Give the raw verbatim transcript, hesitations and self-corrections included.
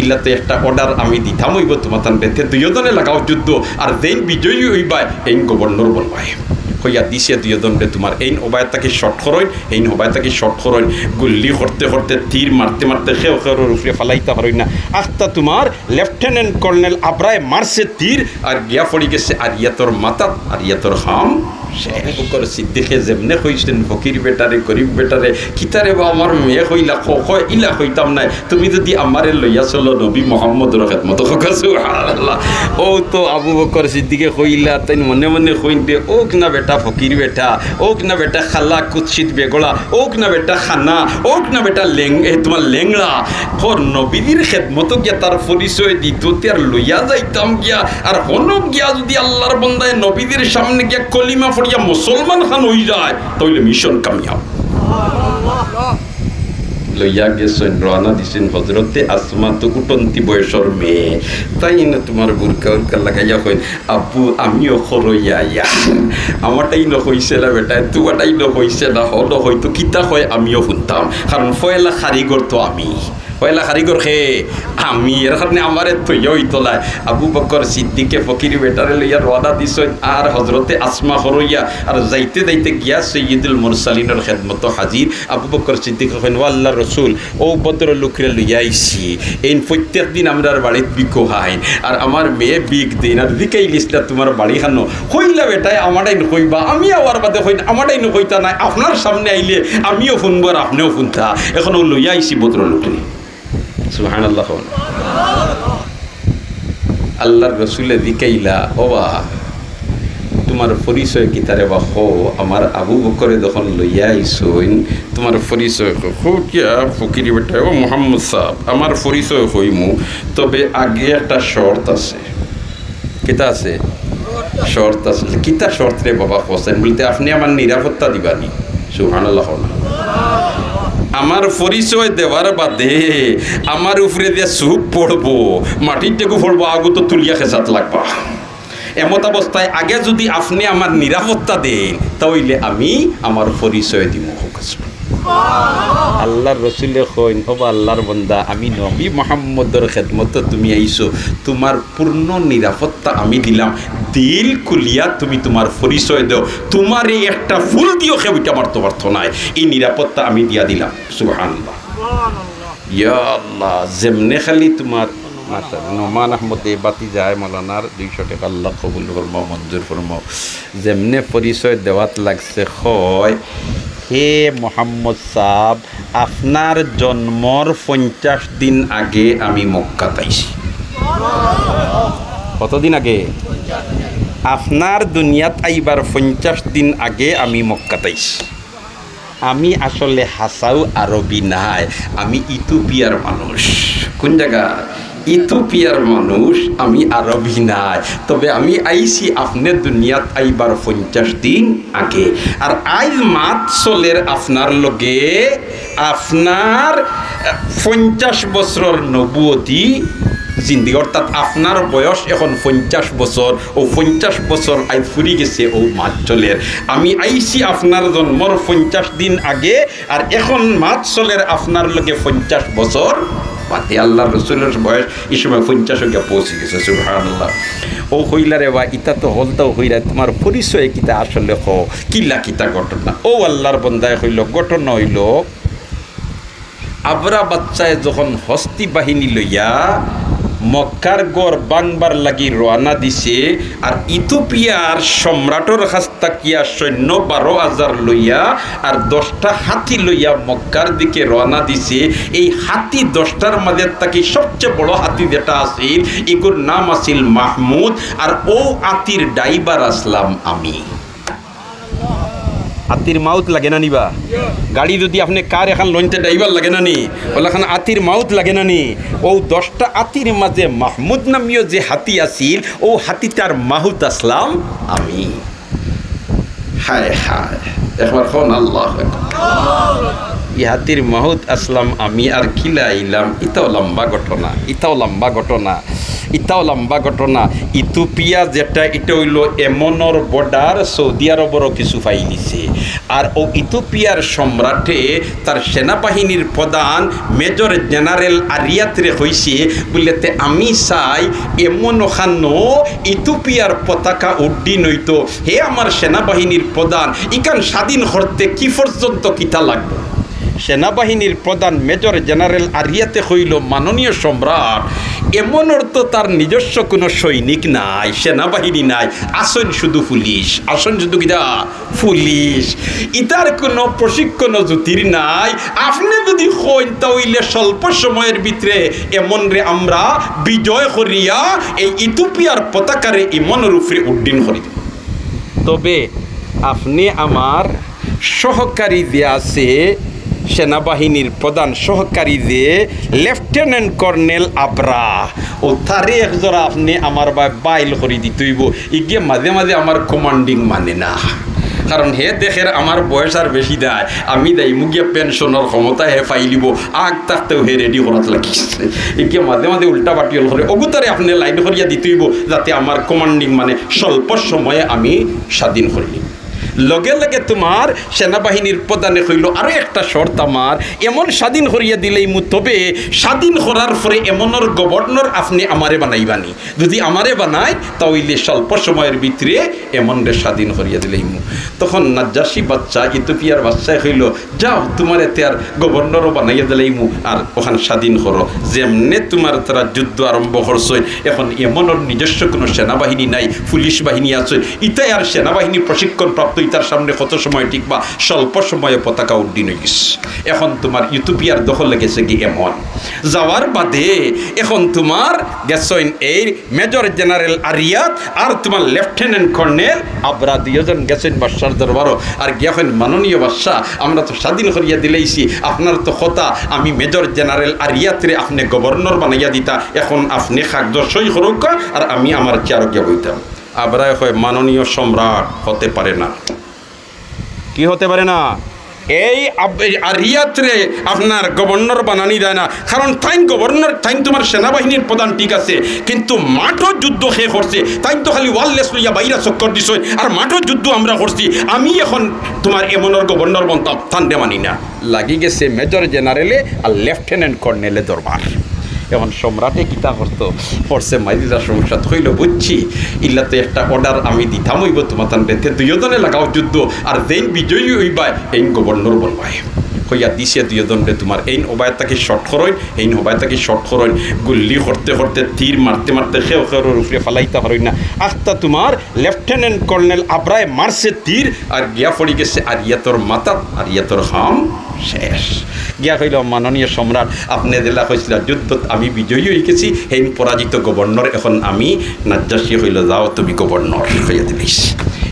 ইলাতে একটা order আমি দিতাম অইবো তুমাতানরে, তে দুইওজনে লাগাও যুদ্ধ, আর যেইন বিজয়ী অইবায়, এইন গভর্নর বনবায়। কইয়া দিছে দুইওজনরে, তুমার এইন অবায় থাকি shot করইন, এইন অবায় থাকি shot করইন, গুল্লি করতে করতে, তীর মারতে মারতে, কেউ কেউর উপরে ফালাইতা পারইন না। আস্তা তুমার লেফটেন্যান্ট কর্নেল আবরায় মারছে তীর, আর গিয়া পড়ি গেছে আরিয়াতর মাথাত, আরিয়াতর খাম শেষ। আবু বকর সিদ্দিকে যেমনে কইছইন, "ফকির বেটারে, গরিব বেটারে, কিতারে বা আমার মেয়ে কইলা, ক-, কয়, ইলা কইতাম নায়, তুমি যুদি আমারে লইয়া চলো নবী মোহাম্মদর খেদমতো।" কউক্কা সুবহানাল্লাহ। অউ তো আবু বকর সিদ্দিকে কইলা, তাইন মনে মনে কইন দে, "অউক না বেটা ফকির বেটা, অউক না বেটা কালা কুৎসিত বেগলা, অউক না বেটা কানা, অউক না বেটা লেং-, এ, তুমার লেংড়া।" কর নবীজির খেদমতো গিয়া তার পরিচয় দিতো, তে আর লইয়া যাইতাম গিয়া, আর হনো গিয়া যুদি আল্লার বন্দায় নবীজির সামনে গিয়া কলিমা পড়িয়া মুসলমান খান অইযায়, তা অইলে মিশন কামিয়াব। লইয়া গেছইন, রওয়ানা দিছইন হজরতে আসমা, তো উঠন্তি বয়সর মেয়ে, তাইন তুমার বুরকা উরকা লাগাইয়া কইন, "আব্বু, আমিও খরইয়া আইয়া, আমারটাই ন কইছে না বেটায়, তুমারটাই ন কইছে না, হনো কইতো কিতা কয় আমিও হুনতাম, কারণ পয়লা কারিগর তো আমি।" পয়লা কারিগর কে? আমি। এর কারণে আমারে থইয়া অইতো নায়। আবু বকর সিদ্দিকে ফকির বেটারে লইয়া রওয়ানা দিছইন, আর হজরতে আসমা খরইয়া, আর যাইতে যাইতে গিয়া সৈয়দুল মুরসালিনর খেদমতো হাজির। আবু বকর সিদ্দিকে কইন, "ও আল্লার রসুল, অউ ভদ্রলোকরে লইয়া আইছি, এইন প্রত্যেক দিন আমরার বাড়িত ভিকো খাইন, আর আমার মেয়ে ভিক দেইন, আর জিকাইলিস না তুমার বাড়ি খানো, কইলা বেটায় আমারটাইন কইবা, আমি আওয়ার বাদে কইন আমারটাইন কইতা নায়, আপনার সামনে আইলে আমিও হুনবো আর আপনেও হুনতা, অখন অউ লইয়া আইছি ভদ্রলোকরে।" সুবহানাল্লাহ কউন। আল্লার রসুলে জিকাইলা, "ও বা, তুমার পরিচয় কিতারে বা কও, আমার আবু বকরে যখন লইয়া আইছইন, তুমার পরিচয় কও।" কউক, "কিয়া ফকিরি বেটা, ও মোহাম্মদ সাব, আমার পরিচয় কইমু, তবে আগে একটা শর্ত আছে।" "কিতা আছে?" "শর্ত আছে।" "কিতা শর্ত রে বাবা?" কছইন বুলতে, "আপনে আমার নিরাপত্তা দিবানি।" সুবহানাল্লাহ কউন। "আমার পরিচয় দেওয়ার বাদে আমার উপরে যে চুপ পড়বো, মাটির টেকু পড়বো, আগু তো তুলিয়া খেসাত লাগবা। এমত অবস্থায় আগে যুদি আপনে আমার নিরাপত্তা দেইন, তা অইলে আমি আমার পরিচয় দিমু।" কউক্কা সুবহানাল্লাহ। আল্লার রসুলে কইন, "ও বা আল্লার বন্দা, আমি নবী মোহাম্মদর খেদমতো তুমি আইছো, তুমার পূর্ণ নিরাপত্তা আমি দিলাম, দিল খুলিয়া তুমি তুমার পরিচয় দেও, তুমারে একটা ফুল দিও কেউ ইটা মারতো পারতো নায়, এই নিরাপত্তা আমি দিয়া দিলাম।" সুবহানাল্লাহ। ইয়া আল্লাহ, যেমনে খালি তুমার মাশাআল্লাহ, নোমান আহমদ এ বাতি যায় মৌলানার দুইশো টেকা, আল্লাহ কবুল ফরমাও, মঞ্জুর ফরমাও। যেমনে পরিচয় দেওয়াত লাগছে, কয়, "হে মোহাম্মদ সাব, আপনার জন্মর পঞ্চাশ দিন আগে আমি মক্কাত আইছি।" কতদিন আগে? "আপনার দুনিয়াত আইবার পঞ্চাশ দিন আগে আমি মক্কাত আইছি।" আমি আসলে হাছাউ আরবি নায়, আমি ইথিওপিয়ার মানুষ। কুন জাগা? ইথিওপিয়ার মানুষ, আমি আরবি নায়। তবে আমি আইছি আপনে দুনিয়াত আইবার পঞ্চাশ দিন আগে। আর আইজ মাত চলের আপনার লগে, আপনার, আহ, পঞ্চাশ বছরর নবুয়তি জিন্দিগি, অর্থাৎ আপনার বয়স এখন পঞ্চাশ বছর, অউ পঞ্চাশ বছর আইজ ফুরি গেছে, অউ মাত চলের। আমি আইছি আপনার জন্মর পঞ্চাশ দিন আগে, আর এখন মাত চলের আপনার লগে পঞ্চাশ বছর বাদে। আল্লার রসুলর বয়স ই সময় পঞ্চাশো গিয়া পৌঁছি গেছে, সুবহানাল্লাহ। অউ কইলা, "রে বা, ইতা তো হকলতাউ কইরায়, তুমার পরিচয় কিতা আসলে কও, কিলা কিতা ঘটনা?" অউ আল্লার বন্দায় কইলো, ঘটনা অইলো, আবরা বাদশায় যখন হস্তি বাহিনী লইয়া মক্কার গড় ভাংবার লাগি রওয়ানা দিছে, আর ইথিওপিয়ার সম্রাটর কাছ থাকিয়া সৈন্য বারো হাজার লইয়া আর দশটা হাতি লইয়া মক্কার দিকে রওয়ানা দিছে। এই হাতি দশটার মাঝে থাকি সবচেয়ে বড় হাতি যেটা আছিল, ইগুর নাম আছিল মাহমুদ, আর অউ হাতির ড্রাইভার আছলাম আমি। হাতির মাউত লাগে না নি বা? গাড়ি যুদি আপনে কার এখান লইন তে ড্রাইভার লাগে না নি? অলাখান হাতির মাউত লাগে না নি? অউ দশটা হাতির মাঝে মাহমুদ নামীয় যে হাতি আছিল, অউ হাতিটার মাউত আছলাম আমি। হায় হায়, একবার কউন আল্লাহু আকবার। ই হাতির মাউত আছলাম আমি আর কিলা আইলাম, ইতাও লম্বা ঘটনা, ইতাও লম্বা ঘটনা। ইতাও লম্বা ঘটনা। ইথিওপিয়া যেটা, ইটা অইলো এমনর বর্ডার, সৌদি আরবরও কিছু পাইলিছে। আর অউ ইথিওপিয়ার সম্রাটে তার সেনাবাহিনীর প্রধান মেজর জেনারেল আরিয়াতরে কইছে, বুলে, "তে আমি চাই এমন অখানো ইথিওপিয়ার পতাকা উড্ডীন অইতো, হে আমার সেনাবাহিনীর প্রধান, ইখান স্বাধীন করতে কি পর্যন্ত কিতা লাগবো?" সেনাবাহিনীর প্রধান মেজর জেনারেল আরিয়াতে কইল, "মাননীয় সম্রাট, এমনর তো তার নিজস্ব কোনো সৈনিক নাই, সেনাবাহিনী নাই, আছইন শুধু পুলিশ, আছইন শুধু কিতা?" পুলিশ। ইতার কোনো প্রশিক্ষণ জুতির নাই। আপনে যদি কইন, তা অইলে স্বল্প সময়ের ভিতরে এমনরে আমরা বিজয় করিয়া এই ইথিওপিয়ার পতাকারে ইমনর উপরে উড্ডীন করি দিমু। তবে আপনে আমার সহকারী যে আছে, সেনাবাহিনীর প্রধান সহকারী যে লেফটেন্যান্ট কর্নেল আবরা, অউ তারে একজরা আপনে আমার বায় বাইল করি দিতে অইবো। ইগিয়ে মাঝে মাঝে আমার কমান্ডিং মানে না, কারণ হে দেখের আমার বয়স আর বেশি নাই, আমি যাইমু গিয়া পেনশনর ক্ষমতা হে পাইলিবো, আগ থাকতেউ হে রেডি করাত লাগিছে। ইগিয়ে মাঝে মাঝে উল্টা পাল্টি অকল করে, অগু তারে আপনে লাইন করিয়া দিতে অইবো, যাতে আমার কমান্ডিং মানে স্বল্প সময়ে আমি স্বাধীন করিলিমু। লগে লগে তুমার সেনাবাহিনীর প্রধানে কইল, "আরো একটা শর্ত আমার, এমন স্বাধীন করিয়া দিলাইমু, তবে স্বাধীন করার পরে এমনর গভর্নর আপনে আমারে বানাইবানি। যদি আমারে বানাইন, তা অইলে স্বল্প সময়ের ভিতরে এমনরে স্বাধীন করিয়া দিলাইমু।" তখন নাজ্জাশী বাদশা, ইথিওপিয়ার বাদশায় কইল, "যাও, তুমারে তে আর গভর্নরও বানাইয়া দিলাইমু, আর অখান স্বাধীন করো।" যেমনে তুমার তারা যুদ্ধ আরম্ভ করছইন, এখন এমনর নিজস্ব কোনো সেনাবাহিনী নাই, পুলিশ বাহিনী আছে, ইতায় আর সেনাবাহিনী প্রশিক্ষণপ্রাপ্ত, ইতার সামনে কত সময় টিকবা, স্বল্প সময়ে পতাকা উড্ডীন অইগেছে। এখন তুমার ইথিওপিয়ার দখলে গেছেগি এমন। যাওয়ার বাদে এখন তুমার গেছইন এই মেজর জেনারেল আরিয়াত আর তুমার লেফটেন্যান্ট কর্নেল আবরা, দুইজন গেছইন বাদশার দরবারো। আর গিয়া কইন, "মাননীয় বাদশা, আমরা তো স্বাধীন করিয়া দিলাইছি, আপনার তো কথা আমি মেজর জেনারেল আরিয়াতরে আপনে গভর্নর বানাইয়া দিতা, এখন আপনে কাগজো সই করউক্কা আর আমি আমার চেয়ারো গিয়া বইতাম।" আবরায় কয়, "মাননীয় সম্রাট, হতে পারে না।" কি হতে পারে না? এই আব-, এই আরিয়াতরে আপনার গভর্নর বানানি যায় না, কারণ তাইন গভর্নর, তাইন তুমার সেনাবাহিনীর প্রধান ঠিক আছে, কিন্তু মাঠো যুদ্ধ কে করছে? তাইন তো খালি ওয়ারলেস লইয়া বাইরা চক্কর দিছইন, আর মাঠো যুদ্ধ আমরা করছি। আমি এখন তুমার এমনর গভর্নর বনতাম, তানরে মানি না। লাগি গেছে মেজর জেনারেলে আর লেফটেন্যান্ট কর্নেলে দরবার। এখন সম্রাটে কিতা করতো, পড়ছে মাইদিদা সমস্যাত, কইল, "বুঝছি, ইলা তো একটা অর্ডার আমি দিতাম অইবো তুমার তানরে, তে দুইজনে লাগাও যুদ্ধ, আর যেইন বিজয়ী অইবায় এইন গভর্নর বনবায়।" কইয়া দিছে দুইজনরে, "তুমার এইন অবায় থাকি শট করইন, এইন অবায় থাকি শট করইন।" গুল্লি করতে করতে, তীর মারতে মারতে কেউ কেউর উপরে ফালাইতা পারইন না। আখতা তুমার লেফটেন্যান্ট কর্নেল আবরায় মারছে তীর, আর গিয়া পড়ি গেছে আরিয়াতর মাথাত, আরিয়াতর কাম শেষ। গিয়া কইল, "মাননীয় সম্রাট, আপনে যেলা কইছিলা যুদ্ধত আমি বিজয়ী অইগেছি, হেইন পরাজিত গভর্নর, এখন আমি নাজ্জাশী।" কইল, "যাও তুমি গভর্নর," কইয়া দিলাইছে।